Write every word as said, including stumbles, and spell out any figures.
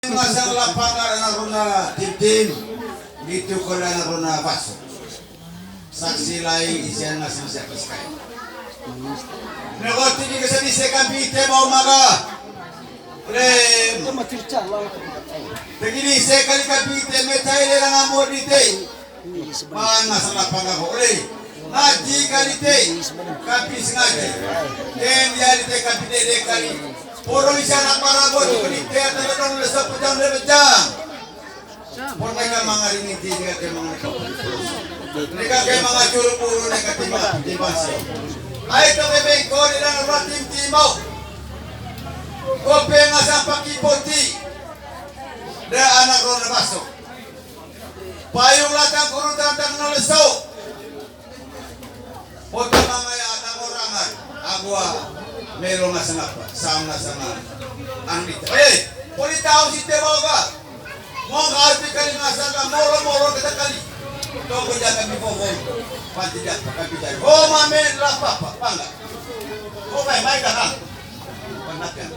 Ngasang lapangan anak runa Timtim, gitu ko anak runa Baso. Saksi lain isian ngasang siapa sekali. Negoti di kesedih sekampi te mau maga. Rem. Tegini sekali kampi te metai lerang amor di te. Mana salah panggaho le. Ngaji kali te. Kapi sengaji. Ken ya di te kapi dede kali. Poro di sana para go di te atau dong lesa pejang de pejang. Poro mereka mangari niti dia ke mangari. Mereka ke mangajur puru mereka timbang timbang sih. Ai to ke bengko di dalam ratim timbau. Kopi ngasang paki poti. De anak rona Baso. Payung latang kuru tantang na leso. Pota mangaya atang orangan. Agua melo na sangapa, sang na sanga. Ang dita. Eh, poli tahu si te boga. Mau ngarti kali ngasaka moro-moro kita kali. Tunggu jangan di pohon. Panti jangan pakai bicara. Oh, mame lah papa, pangga. Oh, mai mai kan. Pernah kan?